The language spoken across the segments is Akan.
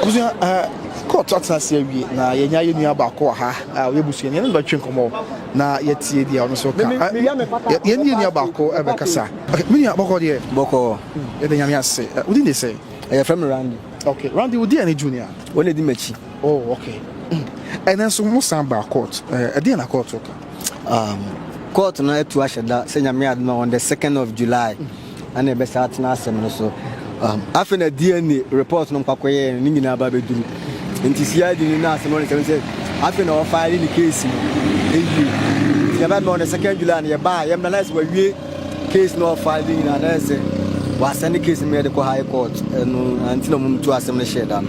Abusua eh, court atena ase awie na yɛnya yɛ nua baako wɔ ha a ɔyɛ busuani yɛne no bɛtwe nkɔmmɔ na yɛtie deɛ ɔno nso ka. Eh, yɛne yɛ nua baako ɛbɛkasa. Okay, me nua bɔkɔ deɛ. Bɔkɔ. Yɛda Nyame ase. Eh, wodin de sɛ? Yɛfrɛ me Randy. Okay, Randy, wo deɛ ne Junior? Wɔn na edi m'akyi. Oh, okay. Ɛnɛ nso mo san baa court. Ɛdeɛn na court ka? Um, court no atu ahyɛ da sɛ Nyame adom a on the second of July ɛna ɛbɛsa atena asɛm no so. Um, afei na DNA report no nkɔakɔyɛ ne nyinaa ba bɛduru. Nti CID no na asɛm no ne sɛm sɛ afei na wɔfile ne case no ɛwie. Nti yɛbɛ on the second July no yɛbaa yɛmmra na sɛ wawie case no ɔfile ne nyinaa na sɛ wasɛne case no ma yɛde kɔ high court ɛno nti na ɔmo tu asɛm no hyɛɛ da no.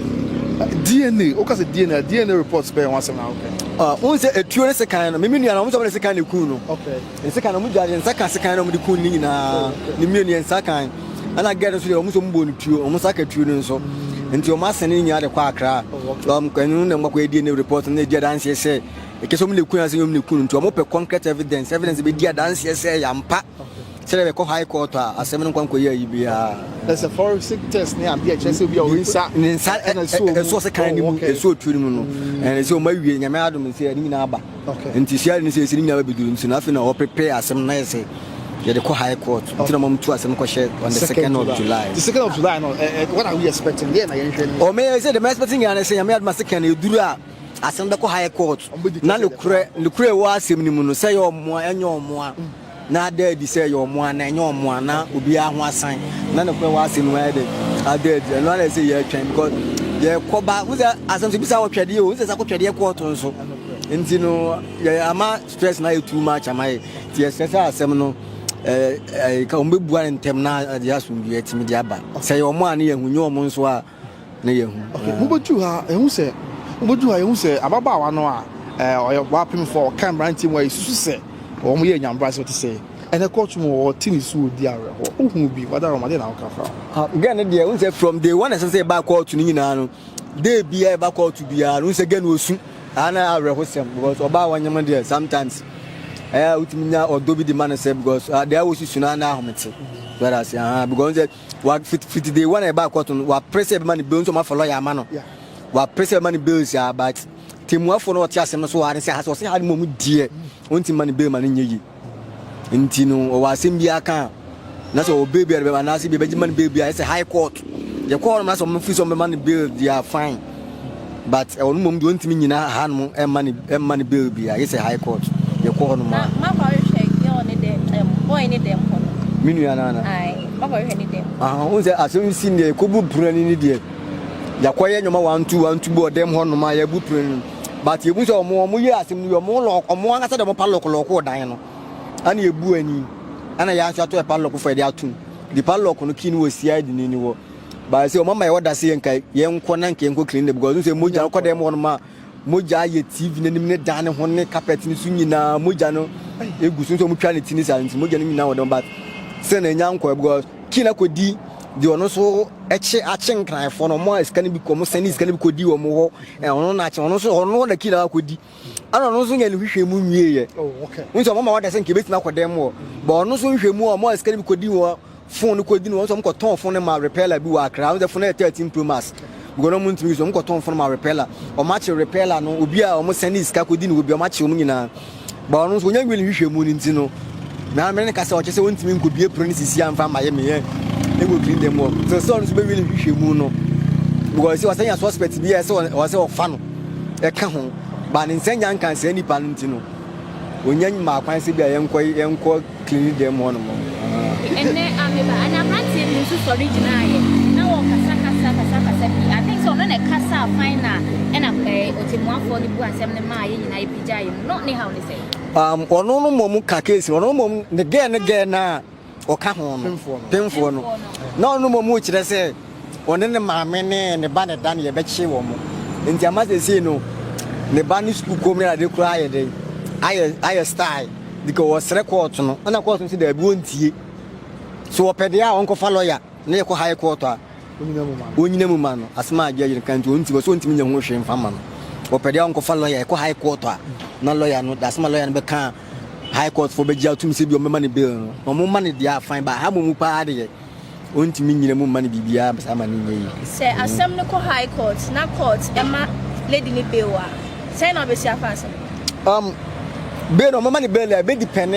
DNA, woka sɛ DNA, DNA reports bɛyɛ ho asɛm na wokɛ? Wohu sɛ etuo ne sekan no, meme nua no, ɔmo sɛ ɔmo de sekan na ekun no. Okay. Ne sekan no, ɔmo gya nsa ka sekan na ɔmo de kun ne nyinaa. Ne mmienu yɛ nsa kan. Ɛna girl no nso deɛ ɔmo sɛ ɔmo bɔ no tuo, ɔmo nsa ka tuo no nso. Nti ɔmo asɛne ne nyinaa de kɔ Accra. Ɔmo ɛno na ɔmo akɔyɛ DNA report no na edi adanseɛ sɛ ɛkyɛ sɛ ɔmo na ekun ase ɔmo na ekun no. Nti ɔmo pɛ concrete evidence, evidence bɛdi adanseɛ sɛ ɛyɛ ampa. Sɛdeɛ bɛkɔ high court a asɛm no nkwa nkɔyɛ ayi biara. There's a forensic test ne adeɛ ɛkyerɛ sɛ obi a ɔyi nsa ne nsa ɛna ɛsɔ mu. ɛsɔ sekan no mu Oh, okay. ɛsɔ otuo no mu no ɛna sɛ ɔma awie Nyame adom sɛ ɛne nyinaa aba. Okay. Nti hyia ne sɛ ɛsi ne nyinaa bɛduru nti no afei na ɔprepare asɛm no na yɛ sɛ yɛde kɔ high court nti na ɔma tu asɛm kɔhyɛ on the second of July. The second of July no, what are we expecting? Deɛ na yɛnhwɛ ni. Ɔmɛ yɛ sɛ the expecting nyinaa ne sɛ Nyame adom a second no ɛduru a asɛm bɛkɔ high court na nokorɛ nokorɛ ɛwɔ asɛm no mu no sɛ ɛyɛ ɔmoa ɛnyɛ ɔmoa na ada adi sɛ ɛyɛ ɔmoa na ɛnyɛ ɔmoa na obiara ho asan na nokorɛ wɔ asɛm no mu ayɛ dɛ ada adi ɛno ara na ɛsɛ yɛtwɛn because yɛkɔba wo sɛ asɛm so bisa wɔtwɛdeɛ o wo sɛ sɛ akɔtwɛdeɛ kɔɔto nso nti no yɛ ama stress na ayɛ too much ama yɛ nti yɛsrɛ sɛ asɛm no ɛɛ ɛɛ ka wɔn bɛbua no ntɛm na ɛde asomdwoeɛ atumi de aba sɛ ɛyɛ ɔmo a ne yɛhu nyɛ ɔmo nso a ne yɛhu. Okay, mobɛduru ha yɛhu sɛ mobɛduru ha yɛhu sɛ ababaawa no a ɛɛ ɔyɛ wapemfoɔ a ɔka mmeranteɛ mu a yɛsusu sɛ wɔn yɛ nyambra sɛ ɔte sɛ ɛnɛ kɔɔto mu ɔte ne su ɔdi awerɛhoɔ wohu bi wada rɔma deɛ na woka fa ho. Girl no deɛ wohu sɛ from day one ɛsɛ sɛ yɛba kɔɔto no nyinaa no day biara yɛba kɔɔto biara no wohu sɛ girl no ɔsu ana awerɛhosɛm because ɔbaa wɔnyem no deɛ sometimes ɛyɛ a wotumi nya ɔdɔ bi de ma no sɛ because deɛ a wɔsusu no ana ahomete so ɛda ase aha because sɛ wa fiti day one a yɛba kɔɔto no wapere sɛ ɛbɛma no bail nso ɔma fa lɔya ama no wapere sɛ ɛbɛma no bail saa but temuafoɔ no ɔte asɛm no so wɔ ha ne sɛ ha sɛ ɔsɛ ha no mmom deɛ ɔntumi ma no bail ma no nyɛ yie Nti no ɔwɔ asɛm biara ka a, na sɛ ɔwɔ bail bi a bɛma anaasɛ bi bɛgye ma no bail bi a ɛsɛ high court. Yɛkɔ hɔ nom na sɛ ɔmo fi sɛ ɔmo bɛma no bail deɛ a fine. But ɛwɔ no mmom deɛ ɔntumi nyina ha nom ɛmma no ɛmma no bail bi a yɛ sɛ high court. Yɛkɔ hɔ nom a. Na makɔ ahwehwɛ girl ne dɛm ɛm boy ne dɛm hɔ no. Me nua no ana? Ae makɔ ahwehwɛ ne dɛm. Aha wohu sɛ asɛm si deɛ yɛkɔbu pono ani ne deɛ yɛakɔyɛ nneɛma one two one two bi wɔ dɛm hɔ nom a yɛabu pono no but yɛbu sɛ ɔmo ɔmo yɛ asɛm no wie ɔmo lɔk ɔmo ankasa de ɔmo padlock lɔɔkoo dan no. Ɛna yɛbu ani ɛna yɛn nso ato yɛ padlock foforɔ yɛde atom de padlock no key no wɔ CID ni ni hɔ baa sɛ ɔmama yɛwɔ da sɛ yɛnka yɛnkɔ na nka yɛnkɔ clean because sɛ mogya no kɔ dɛm hɔ no ma mogya ayɛ TV n'anim ne dan ne ho ne carpet no so nyinaa mogya no egu so nso ɔmo twa ne ti ne saa nti mogya no nyinaa wɔ dɛm but sɛ na enya nkɔ because key na kɔdi deɛ ɔno nso ɛkye akye nkranfoɔ no ɔmo a sika no bi kɔ ɔmo sɛne sika no bi kɔdi wɔn hɔ ɔno na akye ɔno nso ɔno na key na akɔdi Ɛna ɔno nso nyɛ ne hwehwɛ mu nwieɛ. Oh, N sɛ ɔmama wada sɛ nka ebɛtumi akɔ dɛm wɔ. But ɔno nso nhwɛ mu a ɔmo a sika no bi kɔdi wɔ phone no kɔdi no wɔn nso ɔmo kɔtɔn phone no ma repeller bi wɔ Accra. Wɔn sɛ phone no yɛ 13 Pro Max. Because ɔmo ntumi so ɔmo kɔtɔn phone ma repeller. Ɔmo akye repeller no obi a ɔmo sɛne sika kɔdi no wɔ bi ɔmo akye ɔmo nyinaa. But ɔno nso ɔnya nwie ne hwehwɛ mu no nti no na mene ne ka sɛ ɔkyɛ sɛ ɔntumi nkɔbie pono no sisi amfa ma yɛ meyɛ Ɛkɔ clean dɛm hɔ. Sɛ sɛ ɔno nso bɛwie ne nhwehwɛmu no because sɛ wɔsɛ nya suspect bi a ɛsɛ wɔsɛ wɔfa no ɛka ho ba ne nsa nya nka saa nipa no nti no onya mmaa kwan sɛ bi a yɛnkɔ yɛnkɔ clean dɛm hɔ nom. Ɛnɛ ameba ana aberanteɛ bi nso sɔre gyinaeɛ na wɔkasa kasa kasa kasa bi. I think sɛ ɔno na ɛkasa final ɛna ɛɛ ɔtɛmmuafoɔ no bu asɛm no maa yɛn nyinaa yɛpagyaa yɛn mu. No ne haw ne sɛ? Ɔno no mmom ka case no, ɔno mmom ne gɛɛ ne gɛɛ no a ɔka ho no, pemfoɔ no, na ɔno mmom kyerɛ sɛ ɔne ne maame ne ne ba ne da no yɛbɛkye wɔn. Nti ama seesei no ne ba ne sukuu kɔm ne ade koraa ayɛ dɛn ayɛ ayɛ style because wɔsrɛ kɔɔto no ɛna kɔɔto no sɛ daabi wɔntie so wɔpɛ deɛ a ɔnkɔfa lɔya na yɛkɔ high court a Ɔnyina mu ma no. Asɛm a judge no ka nti ɔnti ɔsɛ ɔntumi nyɛ ho hwee mfa ma no. Ɔpɛ deɛ ɔnkɔfa lawyer ɛkɔ high court a na lawyer no asɛm a lawyer no bɛka a high court foɔ bɛgye atum sɛ bi ɔmmɛma no bail no na ɔmo ma no deɛ a fine ba ha mmom paa deɛ ɔntumi nyina mu mma no biribiara saa ma no nyɛ yie. Sɛ asɛm no kɔ high court na court ma lady no bail a, sɛn na wobɛsi afa asɛm no? Bail no ɔmɛma no bail a ɛbɛ depend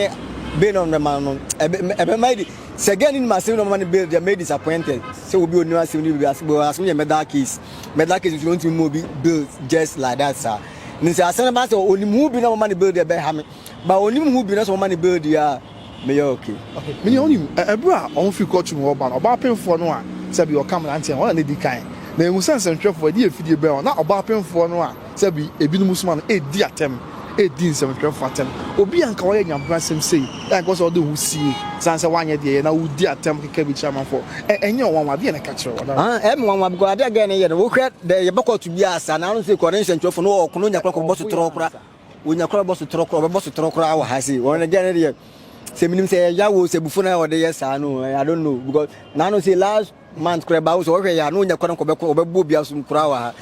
bail no ɔmɛma no ɛbɛma Sɛ girl no nim asɛm na ɔma no bail deɛ mɛyɛ disappointed sɛ obi onim asɛm no bi asɛm asɛm yɛ murder case murder case nso ɔntumi ma obi bail just like that saa ne sɛ asɛm no ba sɛ onim ho bi na ɔma no bail deɛ ɛbɛha me ba onim ho bi na sɛ ɔma no bail deɛ a meyɛ okay. Okay, mene onim ɛberɛ a wɔn firi kɔɔto mu hɔ ba no ɔbaa pemfoɔ no a sɛbi ɔka mmeranteɛ no wɔn na na ɛdi kan na ehu sɛ nsɛntwerɛfoɔ ɛde afidie bɛn wɔn na ɔbaa pemfoɔ no a Sɛbi ebinom soma no redi atɛm, redi nsɛmtwerɛfo atɛm. Obi a anka wayɛ nyamebrasɛm sei, a anka ɔsɛ ɔde wo ho sie, sane sɛ woanyɛ deɛ ɛyɛ na wodi atɛm keka bi kyerɛ amanfoɔ, ɛ, ɛnyɛ wo nwanwa? Deɛn na ɛka kyerɛ wo? Ɔdɔ. Ah, ɛyɛ me nwanwa because adeɛ a girl no yɛ no, wohwɛ dɛ yɛbɛ kɔɔto biara saa, na ano sɛ kɔ ne nsɛntwerɛfo no ɔɔko no onya koraa kɔbɔ sotorɔ koraa, onya koraa bɔ sotorɔ koraa, ɔbɛbɔ sotorɔ koraa wɔ ha sei. Wɔn no girl no deɛ, sɛ menim sɛ ɛyɛ yaw o, sɛ abufuo na ɔde yɛ saa no, I don't know because n'ano sɛ last month koraa ɛba wo sɛ ɔhwɛ yɛ a na onya kwan kɔbɛkɔ ɔbɛbɔ obi asom koraa wɔ ha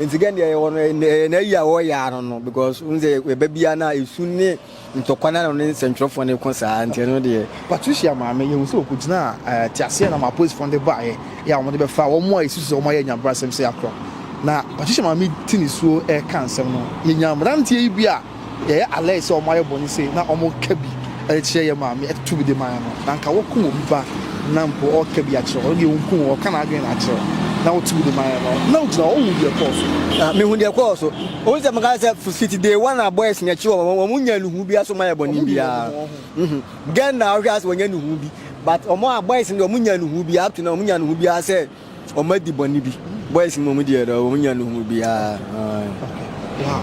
nti gɛn deɛ ɛwɔ no ɛyɛ n'ayi a ɔyɛ ano no because n sɛ ɛba biara na esu ne ntɔkwa na ne nsɛntwerɛfoɔ no ko saa nti ɛno deɛ. Patricia maame yɛhu sɛ ɔkɔgyinaa eh, teaseɛnam a apolisifoɔ no de baeɛ yɛ a wɔde bɛfa wɔn a ɛsusu sɛ wɔayɛ nyabrasɛm sɛ akorɔ na Patricia maame te nisuo reka nsɛm no yɛnya mmeranteɛ yi bi a Yɛyɛ alert sɛ ɔmo ayɛ bɔne sei na ɔmo ka bi de kyerɛ yɛn maame ɛtoto bi de ma yɛn no na anka wɔkum obi ba na mpo ɔka bi akyerɛ wo ɔno deɛ ɔnkum wo ɔka n'adwene na akyerɛ wo na woto bi de ma yɛn no na wogyina hɔ wohu deɛ ɛkɔɔ so. Ah, mehu deɛ ɛkɔɔ so. Wohu sɛ meka sɛ fiti day one a boys no akyi wɔn wɔn nya nuhu bi aso mayɛ bɔne biara. Mhm. Girl na wohwɛ asɛ wɔnya nuhu bi but wɔn a boys no deɛ wɔn nya nuhu bi up to now wɔn nya nuhu biara sɛ Wɔn adi bɔne bi. Boys mmom deɛ dɔ wɔn nya no hu biara.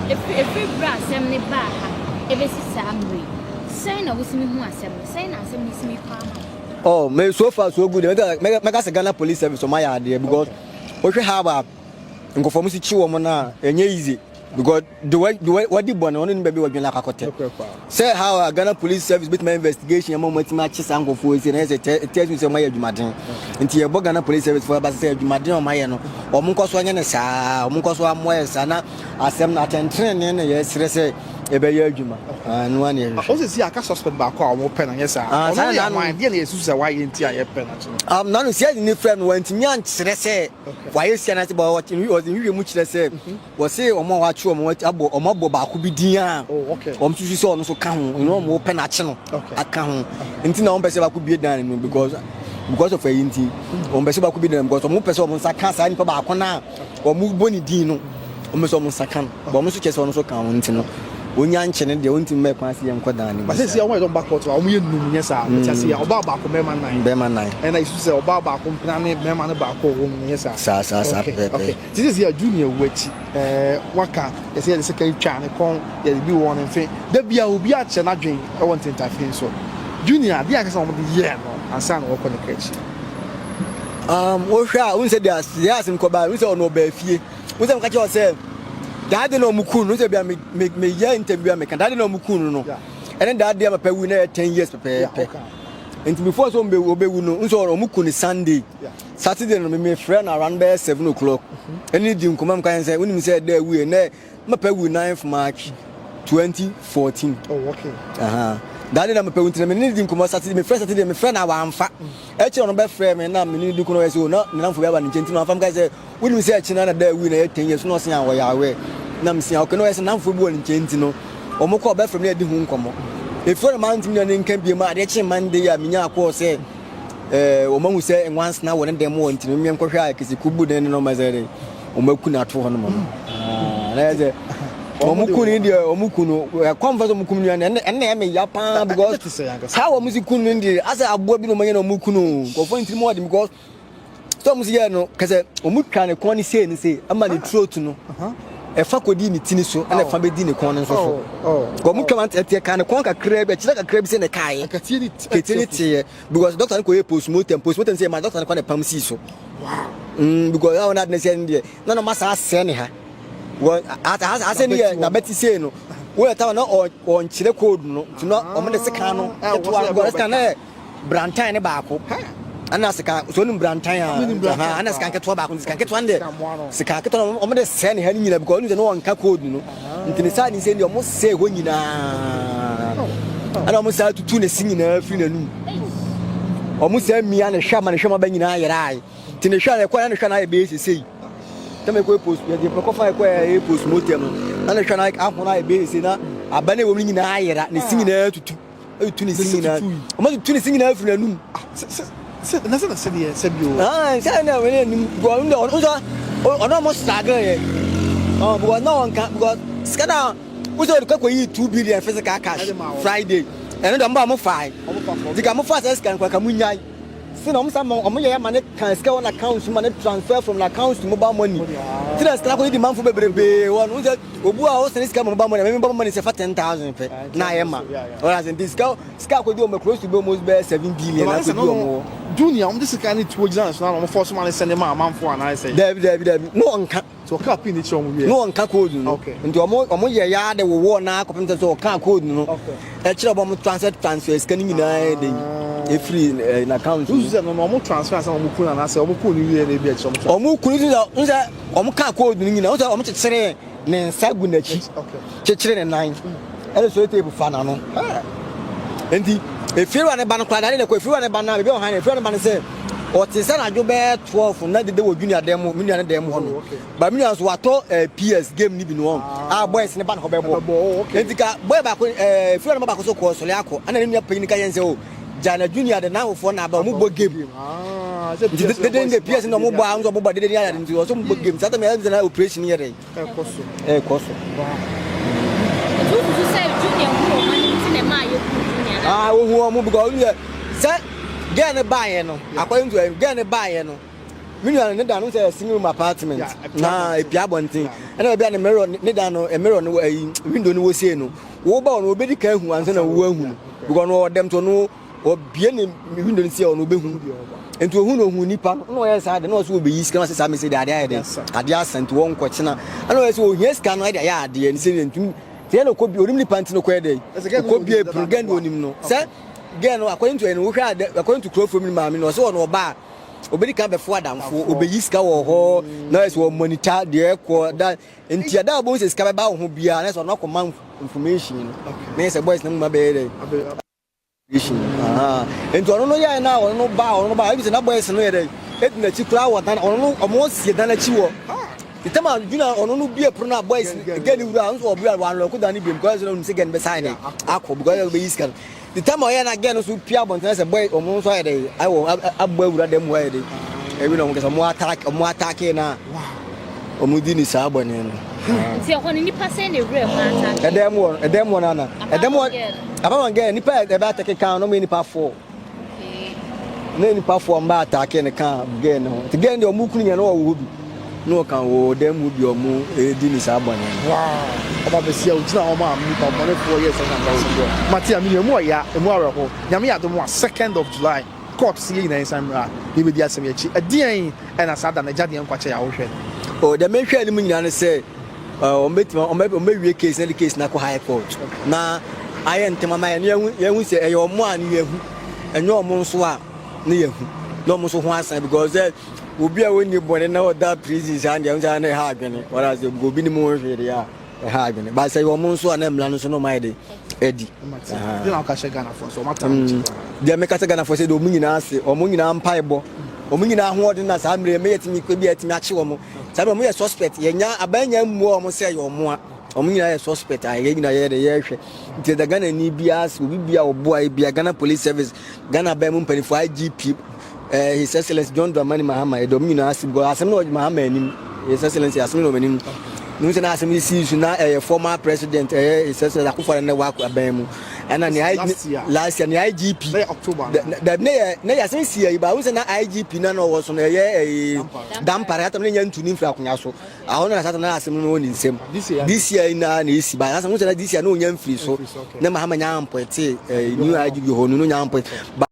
Ɛfiri berɛ a asɛm no baa ha ɛbɛsi saa mmerɛ yi, sɛn na wosimi hu asɛm no? Sɛn na asɛm no simi kɔ ama wo? Oh, me so far so good. Mɛka sɛ Ghana Police Service wɔn ayɛ adeɛ because wohwɛ how a nkurɔfoɔ mo si kyi wɔn no a ɛnyɛ easy because de wa de wa wadi bɔne ɔno ne baabi wɔdwene akɔ akɔtɛ sɛ how a Ghana Police Service bɛtumi investigation ama wɔn atumi akye saa nkurɔfoɔ yi sɛ na yɛ sɛ tɛ tɛ sɛ wɔn ayɛ adwumaden nti yɛbɔ Ghana Police Service foɔ aba sɛ adwumaden a wɔn ayɛ no wɔn nkɔ so anyɛ no saa wɔn nkɔ so amoa yɛ saa na asɛm no atɛntrenee na yɛsrɛ sɛ ɛbɛyɛ adwuma ɛno ara na yɛhwehwɛ. Ɔsɛ si aka suspect baako a wɔn pɛ no nyɛ saa ɔno yɛ hwan deɛ na yɛsusu sɛ wayɛ nti a yɛpɛ no akyi no. Nano si ɛde ne frɛ no wantumi ankyerɛ sɛ wayɛ si anaasɛ ɔde nhwehwɛ mu kyerɛ sɛ Wɔse wɔn a wɔakye wɔn abɔ wɔn abɔ baako bi din a oh, wɔn susu sɛ ɔno nso ka ho ɛna wɔn pɛ n'akye no aka ho nti na wɔn pɛ sɛ baako bie dan no because because of ɛyi nti wɔn pɛ sɛ baako bie dan no because wɔn pɛ sɛ wɔn nsa ka saa nipa baako na wɔn bɔ ne din no wɔn pɛ sɛ wɔn nsa ka no wɔn nso kyɛ sɛ wɔn nso ka ho nti no onya nkye no deɛ wɔntumi mɛ kwan se yɛn nkɔ dan no mu. Basɛ si wɔn yɛ dɔn ba kɔɔto a wɔn yɛ num nyɛ saa wɔn ti ase yɛ ɔbaa baako mɛɛma nan bɛɛma nan ɛna esu sɛ ɔbaa baako mpena ne mɛɛma no baako wɔ mu nyɛ saa saa saa saa pɛpɛɛpɛ. Te sɛ sɛ Junior wu akyi ɛɛ waka yɛsɛ yɛde sekan twaa ne kɔn yɛde bi wɔɔ ne mfe da bia obi akyerɛ n'adwen ɛwɔ ntentafini so Junior adeɛ ankasa wɔn de yɛɛ no ansa na wɔkɔ ne kra akyi. Wohwɛ a wohu sɛ deɛ deɛ asɛm kɔbaa wohu sɛ ɔno ɔbaa fie wohu sɛ meka kyerɛ wo sɛ daa de na ɔmo kun no sɛ bia me me meyɛ interview a meka daa de na ɔmo kun no no ɛne daa de a papa wu na ɛyɛ 10 years pɛpɛɛpɛ nti before sɛ ɔmo bɛwu no wohu sɛ ɔmo kun no Sunday Saturday no me frɛ no around bɛyɛ 7 o'clock ɛne di nkɔmɔ mu kan sɛ wonim sɛ ɛda awu yɛ nɛ mapɛ wu 9th March 2014. Oh, okay. Daa de na mepɛ wu nti na me ne di nkɔmɔ Saturday, me frɛ Saturday, me frɛ na wamfa. Ɛkyɛ ɔno bɛfrɛ me na me ne di nkɔmɔ yɛ sɛ na ne namfo bi aba ne nkyɛn nti na wamfa. Mka sɛ wonim sɛ ɛkyi na na da awu na yɛ 10 years na ɔse a wɔyɛ awɛ na me se okay na ɔyɛ sɛ namfo bi wɔ ne nkyɛn nti no wɔn kɔ ɔbɛfrɛ me na yɛdi ho nkɔmɔ. Efiri na mantumi na ne nka biem a adeɛ kye Monday a menya akɔɔ sɛ. ɛɛ wɔn ahu sɛ nwansena wɔ ne dan mu wɔ nti no mmea nkɔhwɛ a kɛse kubu ne ne nɔɔma sɛ dɛ wɔn aku no ato hɔ nom no na yɛ sɛ wɔn ku no deɛ wɔn ku no ɛkɔm fa sɛ wɔn kum nua no ɛnna ɛnna ɛmɛ ya paa because how wɔn si ku no deɛ asɛ aboa bi na wɔn yɛ na wɔn ku no nkurɔfoɔ ntiri mu ɔde because sɛ wɔn si yɛ no kɛsɛ wɔn twa ne kɔn ne sei ne sei ama ne throat no ɛfa kɔdi ne ti ne so ɛna ɛfa bɛdi ne kɔn no nso so wɔn twa wɔn ɛteɛ ka ne kɔn kakra bi ɛkyerɛ kakra bi sɛ ne kaeɛ kɛtie ne teɛ because doctor no kɔyɛ postmortem postmortem sɛ ma doctor no kɔ ne pam sii so because ɛwɔ n'ade ne sɛ ne deɛ na na ɔma saa sɛ ne ha wɔ asɛ ne yɛ n'abɛti sei no wɔyɛ tawa na ɔnkyerɛ code no nti na wɔn de sekan no ketewa because sekan no yɛ brantan ne baako ɛna sekan so onim brantan a ɛna sekan ketewa baako sekan ketewa no deɛ sekan ketewa no wɔn de sɛ ne ha no nyinaa because ɔno sɛ no wɔnka code no nti ne saa ne sɛ deɛ wɔn sɛ hɔ nyinaa ɛna wɔn saa tutu ne si nyinaa firi n'anum wɔn saa mia ne hwɛ ama ne hwɛ ma ba nyinaa yɛrɛ nti ne hwɛ a ɛkɔ na ne hwɛ no ayɛ bɛyɛ sesei tɛmɛ ɛkɔ post yɛde kɔfa ɛkɔ ɛyɛ post mortem no na ne hwɛ no ahono ayɛ bɛyɛ sesei na aba no ɛwɔ mu nyinaa ayera ne si nyinaa tutu ɛtutu ne si nyinaa wɔn atutu ne si nyinaa firi n'anum. Sɛ na sɛ na sɛ deɛ sɛ bi o. Sɛ na wɔn anim because ɔno ɔno nso ɔno ɔmo struggle yɛ ɔn because na ɔnka because sika na wosɛ ɔde kɔkɔ yi 2 billion physical cash Friday, ɛno deɛ ɔmo ba ɔmo fa yi sika ɔmo fa sɛ sika nkwa ka mo nyae si na ɔmo sa ma ɔmo yɛ ama ne kan sika wɔ n'account ma ne transfer from n'account to mobile money ti na sika akɔ di manfo bebrebe wɔ no sɛ obu a ɔsɛn sika ma mobile money ɛmɛ mobile money sɛ fa 10,000 pɛ na ayɛ ma ɔyɛ ase nti sika akɔ di wɔn close to be almost bɛyɛ 7 billion akɔ di wɔn wɔ. Junior, wɔn de sika ne tuo gyina ne so na wɔn fɔ so ma ne sɛ ne ma amanfo anaa sɛ. Dabi, dabi, dabi, no ɔnka. So ɔka pin ne kyerɛ wɔn wie. No ɔnka code no. Nti ɔmo yɛ ya de wowɔ na akɔpem sɛ ɔka code no ɛkyerɛ ɔmo transfer sika no nyinaa yɛ de efiri n'account mu. Sɛ no ɔmo transfer asa ɔmo kun anaasɛ ɔmo kun ne wie na ebi akyerɛ ɔmo. Ɔmo kun no sɛ ɔmo ka code no nyinaa sɛ ɔmo kyekyere ne nsa gu n'akyi, kyekyere ne nan ɛna so tape fa n'ano. Nti efiewura ne ba no koraa ne kɔ efiewura ne ba no a beebi a ɔhan efiewura ne ba no sɛ ɔte sɛ n'adwo bɛyɛ 12 na dede wɔ Junior dan mu, mi nua ne dan mu hɔ no ba mi nua nso watɔ PS game ni bi no wɔn a boys ne ba ne hɔ bɛbɔ. Nti ka boy baako efiewura ne ba baako so kɔ sɔle akɔ ɛna ne nua panyin ka yɛn sɛ o gya na Junior de n'ahofoɔ na aba ɔmo bɔ game nti dede ne PS na ɔmo bɔ a nso ɔmo bɔ dede ne ayɛ nti ɔso ɔmo bɔ game saa tɛmɛ ɛyɛ na operation yɛ dɛ ɛkɔ so. Ɛkɔ so. Nti wosusu sɛ Junior hu wɔn anim ti na ɛma a yɛku Junior na. Ah, ohu wɔn because ɔno yɛ sɛ girl ne baayɛ no, according to him, girl ne baayɛ no, me nua no ne dan no sɛ single room apartment na epia abɔnten ɛna baabi a ne mirror ne dan no mirror no ɛyi window no wɔ sie no wo ba ɔno obedi kan hu ansa na wo ahu no because ɔno ɔdɛm to ɔno ɔbie ne window no sie ɔno obehu. Nti ohun no ohun nipa no na ɔyɛ saa de na ɔsɛ obeyi sika na ɔsɛ saa mesi de adeɛ ayɛ de adeɛ asa nti wɔn nkɔkyena ɛna ɔyɛ sɛ ohia sika no ɛde ayɛ adeɛ ne sɛ ne ntumi tiɛ na ɔkɔ bi onim nipa nti no kɔɛ dɛ ɔkɔ bie pono gɛn de onim no sɛ gɛn no according to ɛno wohwɛ a according to kurofo mu maame no ɔsɛ ɔno ɔbaa obedi kan bɛfo adamfo obeyi sika wɔ hɔ na ɔyɛ sɛ wɔ monitor deɛ ɛkɔ da nti ɛda a ɔbɛn sɛ sika bɛba wo ho biara na sɛ ɔno akɔma information no na yɛ sɛ boys na mu ma bɛyɛ dɛ nti ɔno no yɛ na ɔno no ba ebi sɛ na boys no yɛ dɛ edi n'akyi koraa wɔ dan ɔno no ɔmo sie dan n'akyi wɔ ìtɛm a junior ɔno no bie pono na boys gɛ ne wura nso ɔbea wɔn alɔko dan ne biem because ɛna ɔno sɛ gɛ no bɛ sign ne akɔ because ɛna ɔbɛyi sika no ìtɛm a ɔyɛ na gɛ no so pia abɔnten sɛ boy ɔmo nso ayɛ dɛ ayɛ abɔ awura dɛm hɔ ayɛ dɛ ebi na ɔmo kɛsɛ ɔmo attack na ɔmo di ni saa bɔne no. Nti ɛhɔ no nipa sɛn na ewura mu attack? Ɛdɛm wɔ nana ɛdɛm wɔ apart from girl nipa ɛbɛ attack kan no ɔmo yɛ nipa four ne nipa four mba attack ne kan girl ne ho nti girl deɛ ɔmo kunu yɛn no ɔwɔ hɔ bi na ɔka wɔ dɛm mu bi ɔmo edi ni saa bɔne no. Wow, ɔba bɛsi a ogyina hɔ ma nipa bɔnefoɔ yɛ sɛ nyame mate a mene emu ɔya emu awerɛho. Nyame yɛ adom a 2nd of July court si yɛ nyinaa nsan mmra na yɛbɛdi asɛm yɛ akyi ɛdeɛn ɛna saa da no agya deɛ nkwakyɛ yɛ ahohwɛ no. O deɛ mehwɛ anim nyinaa ne sɛ wɔn bɛtumi wɔn bɛwie case na de case na akɔ high court na ayɛ ntɛm ama yɛn yɛhu sɛ ɛyɛ ɔmo a ne yɛhu ɛnyɛ ɔmo nso a ne yɛhu na ɔmo nso ho asan because sɛ obi a wɔnni bɔne na ɔda prison saa deɛ ɔmo sɛ na ɛha adwene wɔn ase obi ne mu hwee deɛ a ɛha adwene ba sɛ ɔmo nso a na mmira no nso na ɔmo ayɛ de ɛdi. Deɛ na ɔka hyɛ Ghanafoɔ nso ɔmo atena akyi. Deɛ meka sɛ Ghanafoɔ sɛ deɛ ɔmo nyinaa ase ɔmo nyinaa mpaebɔ ɔmo nyinaa ahoɔden na saa mmerɛ mɛyɛ tumi bi a ɛtumi akye wɔn saa mmerɛ ɔmo yɛ suspect yɛnya aban nya mmua ɔmo sɛ ɛyɛ ɔmo a ɔmo nyinaa yɛ suspect a yɛn nyinaa yɛ de yɛrehwɛ. Nti ɛda Ghana ni biara sɛ obi bia ɔboa yi bia Ghana Police Service, Ghana aban mu mpanimfoɔ, IGP. Eh, His Excellency John Dramani Mahama, yɛda wɔn nyinaa ase because asɛm no wɔ Mahama anim. His Excellency asɛm no wɔ anim. Ne sɛ na asɛm yi sii so na ɛyɛ former president ɛyɛ His Excellency Akufo-Addo na ɛwɔ aban mu. Ɛna ne Last year. Last year ne IGP. Na yɛ October. Dabi, ne yɛ asɛm si yɛ yi ba ahun sɛ na IGP na na ɔwɔ so no ɛyɛ ɛyɛ Dampare atam ne nya ntuni mfiri akonnwa so. Ahɔ na asɛm na asɛm no wɔ ne nsam. This year. This year yi na esi ba asɛm sɛ na this year na onya mfiri so. Mfiri so, okay. Na Mahama nya appoint ɛɛ new IGP hɔ no nya appoint. Ba